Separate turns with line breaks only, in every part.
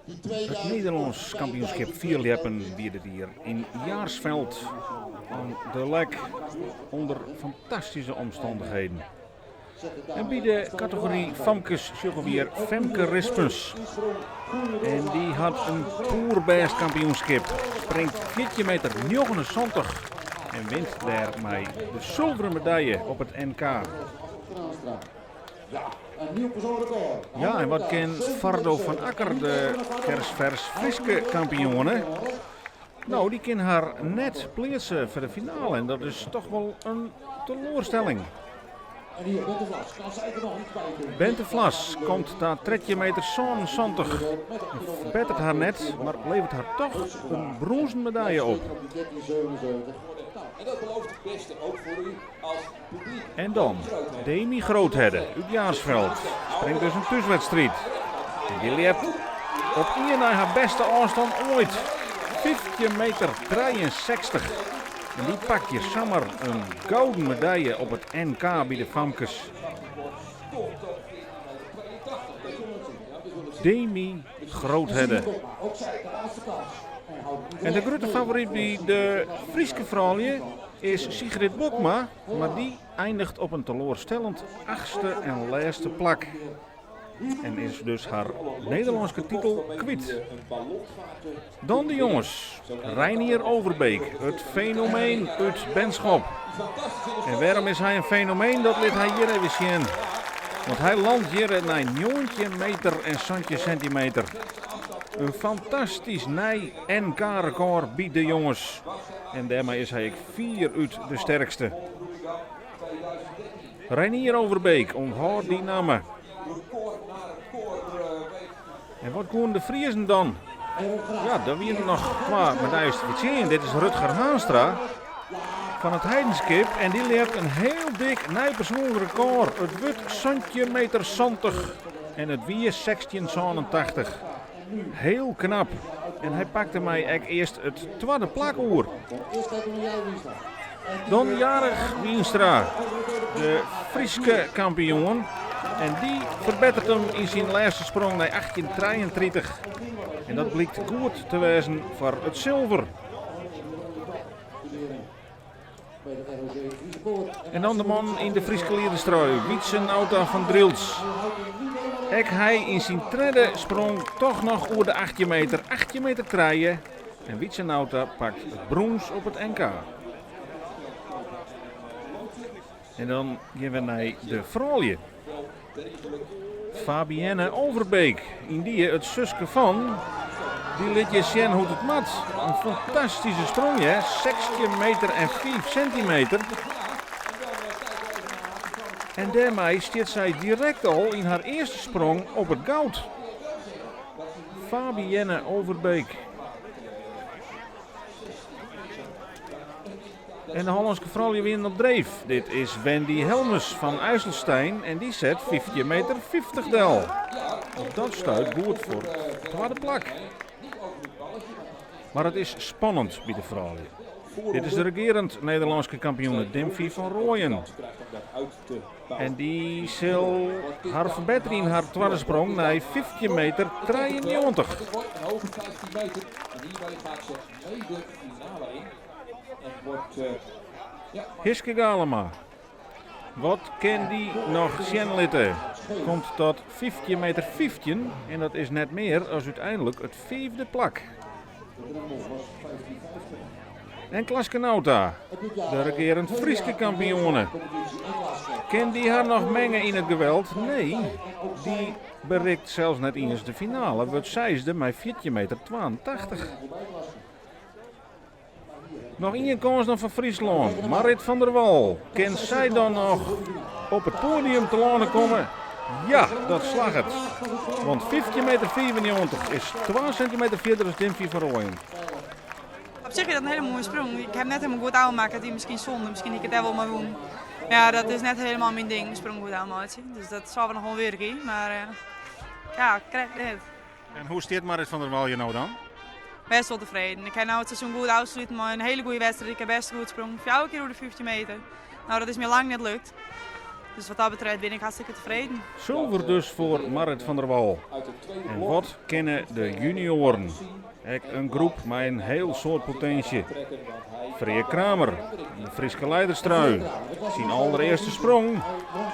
It Nederlânsk kampioenskip fierljeppen wie dit jier yn Jaarsveld oan de Lek ûnder fantastyske omstannichheden. En by de kategory famkes sjogge we hjir Femke Rispens. En dy hat in poerbêst kampioenskip. Springt 14 meter 79 en wint dêrmei de sulveren medalje op it NK. Ja, en wat kin Fardo van Akker, de kersfers Fryske kampioene? No, dy kin har net pleatse foar de finale en dat is toch wol in teloarstelling. Bente Vlas komt ta 13 meter 77 en ferbetteret har net, mar leveret har toch in brûnzen medalje op. En dan Demi Groothedde út Jaarsveld springt dus in thúswedstriid. En dy ljept op ien nei har bêste ôfstân oait, 15 meter 63. En dy pakt hjir samar in gouden medalje op it NK by de famkes. Demi Groothedde. En de grutte favoryt by de Fryske froulju is Sigrid Bokma, mar dy einiget op in teloarstellend achtste en lêste plak. En is dus har Nederlânske titel kwyt. Dan de jonges. Reinier Overbeek, it fenomeen út Benschop. En wêrom is hy in fenomeen, dat lit hy hjir even sjen. Want hy landt hjir nei 19 meter en 17 sentimeter. In fantastysk nij NK-rekôr by de jonges. En dêrmei is hy ek fier út de sterkste. Reinier Overbeek, ûnthâld dy namme. En wat koenen de Friezen dan? Ja, der wienen noch twa medaljes te fertsjinjen. Dit is Rutger Haanstra fan It Heidenskip en dy ljept in hiel dik nij persoanlik rekôr. It wurdt 17 meter 70 en it wie 1687. Hiel knap. En hy pakte mei ek earst it twadde plak oer. Dan Jarich Wienstra, de Fryske kampioen. En dy ferbetteret him yn syn lêste sprong nei 1833. En dat blykt goed te wêzen foar it silver. En dan de man yn de Fryske liederstrui, Wietse Nauta fan Drylts. Ek hy yn syn tredde sprong toch noch oer de 18 meter, 18 meter trije. En Wietse Nauta pakt it brûns op it NK. En dan gean we nei de froulju. Fabienne Overbeek, yndie it suske fan, dy lit je sjen hoe't it moat. In fantastyske sprong, hè? 16 meter en 5 sentimeter. En dêrmei stiet sy direkt al yn har earste sprong op it goud. Fabienne Overbeek. En de Hollânske froulju wienen op dreef. Dit is Wendy Helmes fan IJsselstein en dy set 15 meter 50 del. Op dat stuit goed foar it twadde plak. Mar it is spannend by de froulju. Dit is de regearend Nederlânske kampioene Dimphy van Rooijen. En dy sil har ferbetterje yn har twadde sprong nei 15 meter 93. Hiske Galema, wat kin dy noch sjen litte? Komt tot 15 meter 15 en dat is net mear as úteinlik it fiifde plak. En Klaske Nauta, de regearend Fryske kampioene. Kin dy har noch menge yn it geweld? Nee, dy berikt sels net iens de finale, wurdt seisde mei 14 meter 82. Noch ien kâns dan foar Fryslân. Marit van der Wal. Kin sy dan noch op it poadium telâne komme? Ja, dat slagget. Want 15 meter 95 is 2 sintimeter fierder as Dimphy van Rooijen.
Op sich is dat in hiele moaie sprong. Ik ha him net hielendal goed ôfmakke, it wie miskien sonde, miskien hie ik it dêr wol mei wûn. Mar ja, dat is net hielendal myn ding, sprong goed ôfmeitsje. Dus dat sil we noch wol wurkje, mar ja, krekt net.
En hoe stiet Marit van der Wal hjir no dan?
Bêst wol tefreden. Ik ha no it seizoen goed ôfsluten mei in hiele goede wedstriid. Ik ha bêst goed sprongen, fjouwer kear oer de 15 meter. No, dat is my lang net lukt. Dus wat dat betreft bin ik hartstikke tefreden.
Sulver dus foar Marit van der Wal. En wat kinne de junioaren? Ek in groep mei in hiel soad potinsje. Freark Kramer, yn de Fryske leiderstrui, syn alderearste sprong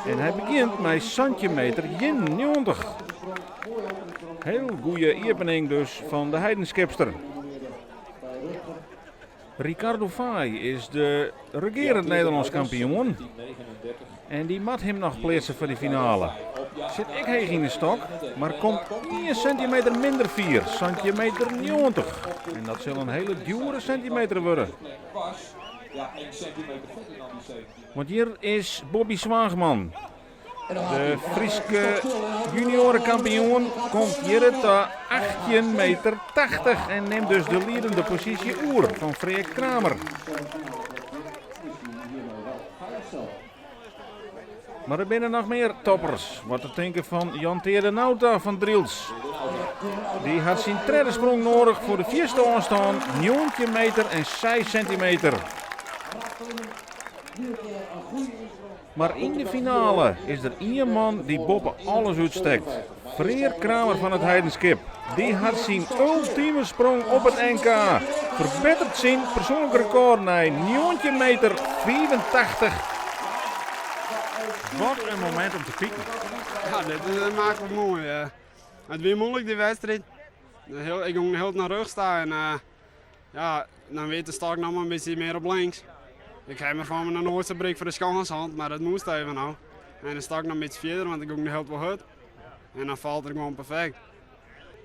en hy begjint mei santjin meter ienennjoggentich. Hiel goede iepening dus fan de Heidenskipster. Ricardo Faaij is de regearend Nederlânsk kampioen en dy moat him noch pleatse foar de finale. Sit ek heech yn de stok, mar komt ien sintimeter minder fier, santjin meter njoggentich. En dat sil in hiele djoere sintimeter wurde. Want hjir is Bobby Zwaagman. De Fryske junioarekampioen komt hjir ta achttjin meter tachtich en nimt dus de liedende posysje oer fan Freark Kramer. Mar der binne noch mear toppers. Wat te tinken fan Jan Teade Nauta fan Drylts. Dy hat syn tredde sprong noadich foar de fierste ôfstân, njoggentjin meter en seis sintimeter. Mar yn de finale is der ien man dy't boppe alles útstekt. Freark Kramer fan It Heidenskip. Dy hat syn ultime sprong op it NK. Ferbettert syn persoanlik rekôr nei njoggentjin meter fiifentachtich. Wat in momint om te piken.
Ja, dit is maklik moai. It wie muoilik dy wedstriid. Ik gong hiel nei rjochts ta en ja, dan wie de stok noch mar in bytsje mear op links. Ik ha my foar my noch noait sa brik foar de skâns hân, mar dat moast even no. En de stok noch in bytsje fierder, want ik gong de hiele wol hurd. En dan falt er gewoan perfekt.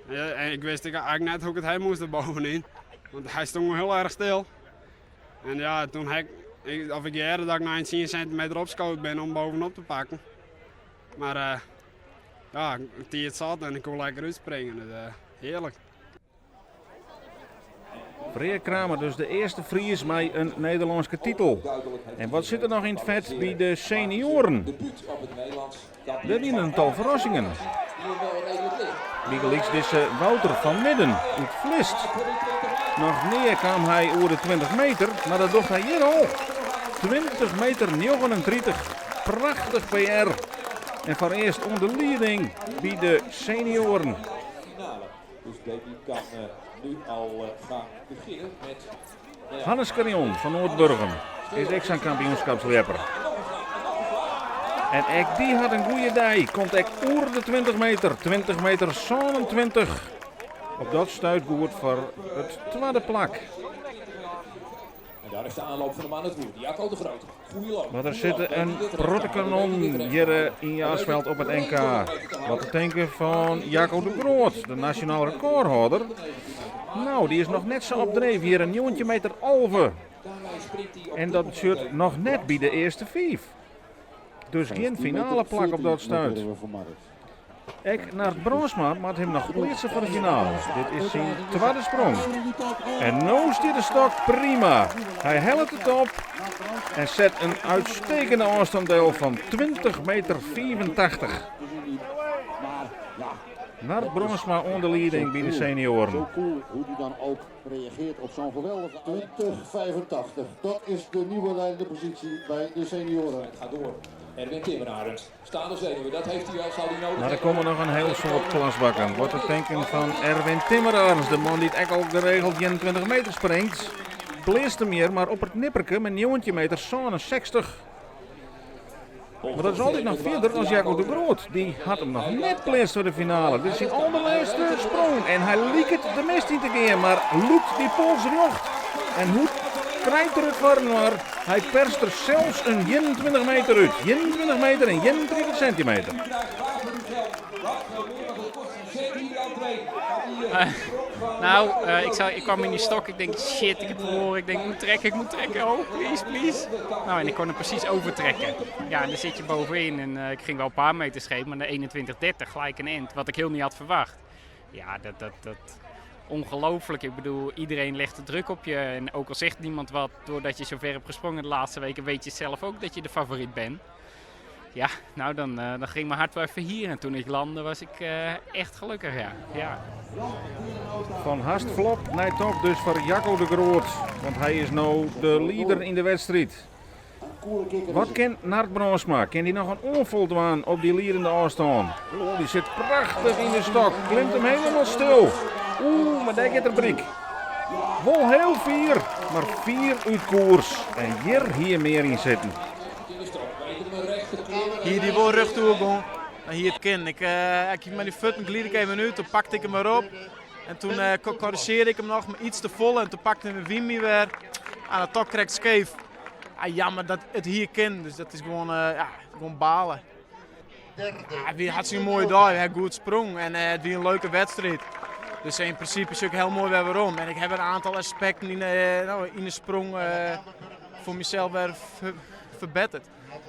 Ja, en ik wist eigenlijk net hoe ik it ha moast der bovenyn, want hy stond hiel erg stil. En ja, toen ha ik, of ik hearde dat ik nei in tsien sintimeter opskood bin om bovenop te pakken. Mar ja, tiid zat en ik koe lekker útspringen. Dus hearlik.
Freark Kramer dus de earste Fries mei in Nederlânske titel. En wat sit der noch yn it fet by de senioaren? Der wiene in tal ferrassingen. Bygelyks dizze Wouter van Midden út Vlist. Noch nea kaam hy oer de 20 meter, mar dat docht hy hjir al. 20 meter 39, prachtich PR. En foarearst oan de lieding by de senioaren.
Dus Debbie kan nu al gaan beginnen met...
Hannes Carrion fan Noardburgum is ek sa'n kampioenskapsljepper. En ek dy hat in goede dei, komt ek oer de 20 meter, 20 meter 27. Op dat stuit goed foar it twadde plak.
En daar is de aanloop van de man het roer. Jaco de Groot. Goeie loop.
Maar der sitte in protte kanonnen hjir yn Jaarsveld op it NK. Wat te tinken fan Jaco de Groot, de nasjonaal rekôrhâlder. Nou, dy is noch net sa op dreef hjir, in njoggentjin meter alve. En dat betsjut noch net by de earste fiif. Dus gjin finale plak op dat stuit. Ek Nard Brandsma moat him noch pleatse foar de finale. Dit is syn twadde sprong. En no stiet de stok prima. Hy hellet de top en set in uitstekende ôfstân del fan 20 meter 85. Nard Brandsma oan de lieding by de senioaren.
Zo cool hoe hij dan ook reageert op zo'n geweldige 20,85. Dat is de nieuwe leidende positie bij de senioren.
Het gaat door. Erwin Timmerarends. Staande zenuwen, dat heeft hij wel, zou hij nodig
Maar er komen nog een heel soad klasbakken. Wat te tinken fan Erwin Timmerarends, de man dy't ek al geregeld 21 meter springt. Pleatst him hjir mar op it nipperke mei 19 meter 67. Maar dat is altyd noch fierder as Jaco de Groot. Dy hat him noch net pleatst foar de finale. Dit is syn alderlêste sprong en hy liket de mist yn te gean, mar lûkt dy pols rjocht. En hoe krijt er it foarinoar? Hy perst der sels in 21 meter út. 21 meter en 31 sintimeter.
Nou, ik, zou, ik kwam in die stok. Ik denk, shit, ik heb verloren. Ik denk, ik moet trekken, ik moet trekken. Oh, please, please. Nou, en ik kon hem precies overtrekken. Ja, en dan zit je bovenin. En ik ging wel een paar meter scheef, maar naar 21,30 gelijk een end. Wat ik heel niet had verwacht. Ja, dat ongelooflijk. Ik bedoel, iedereen legt de druk op je. En ook al zegt niemand wat, doordat je zo ver hebt gesprongen de laatste weken, weet je zelf ook dat je de favoriet bent. Ja, nou dan ging mijn hart wel even hier. En toen ik landde was ik echt gelukkig, ja. Ja.
Van hast flop nei top dus foar Jaco de Groot. Want hy is no de lieder yn de wedstriid. Wat kin Nard Brandsma? Kin dy noch in oanfal dwaan op dy liedende ôfstân? Oeh, dy sit prachtich yn de stok. Klimt him helemaal stil. Oeh, mar dêr giet er bryk. Wol hiel fier, mar fier út koers. En hjir hie mear yn sitten.
Hie dy wol rjocht oergong, dan hie it kinnen. Ik, uh, ik mei dy fuotten glied ik even út, toen pakte ik him wer op. En toen uh, korrigeerde ik hem noch, mar iets te folle. En toen pakte de wyn my wer. Ah, dat toch krekt skeef. Ah, jammer dat it hie kinnen, dus dat is gewoan, uh, ja, gewoan balen. Ja, it wie hartstikke moaie dei, we ha goed sprong en uh, it wie in leuke wedstriid. Dus yn prinsipe sjoch ik hiel moai wer werom. En ik ha in oantal aspekten yn de, no, yn de sprong uh, foar mysels wer ferbetterd.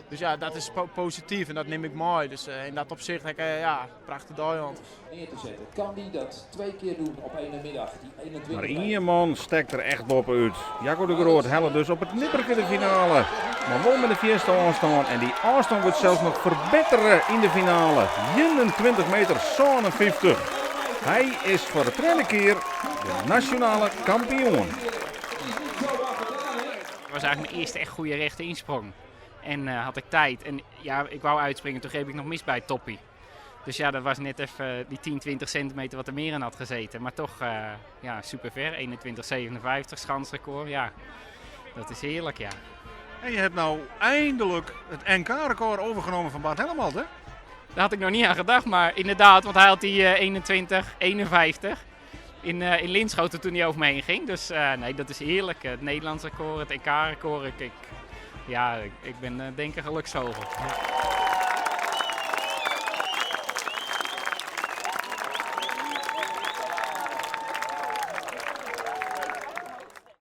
Dus ja, dat is posityf en dat nim ik mei. Dus uh, yn dat opsicht ha ik ja, prachtich dei hân.
Neer te zetten. Kan die dat twee keer doen op één middag? Die 21
Mar ien man stekt der echt boppe-út. Jaco de Groot helle dus op it nipperke de finale. Mar wol mei de fierste ôfstân en dy ôfstân wurdt sels noch ferbettere yn de finale, 21 meter 57. Hy is foar de tredde kear de nasjonale kampioen.
Het was eigenlijk mijn eerste echt goede rechte insprong. En uh, had ik tijd. En ja, ik wou uitspringen, toen greep ik nog mis bij toppie. Dus ja, dat was net even die 10, 20 centimeter wat er meer in had gezeten. Maar toch, uh, ja, super ver. 21,57 schansrecord. Ja, dat is heerlijk, ja.
En je hebt nou eindelijk het NK-record overgenomen van Bart Hellemalt, hè?
Daar had ik nog niet aan gedacht, maar inderdaad, want hij had die uh, 21, 51 in, uh, in Linschoten toen hij over me heen ging. Dus uh, nee, dat is heerlijk. Het Nederlands record, het NK-record. Ik, ik, ja, ik, ik ben denk ik een geluksvogel. Ja.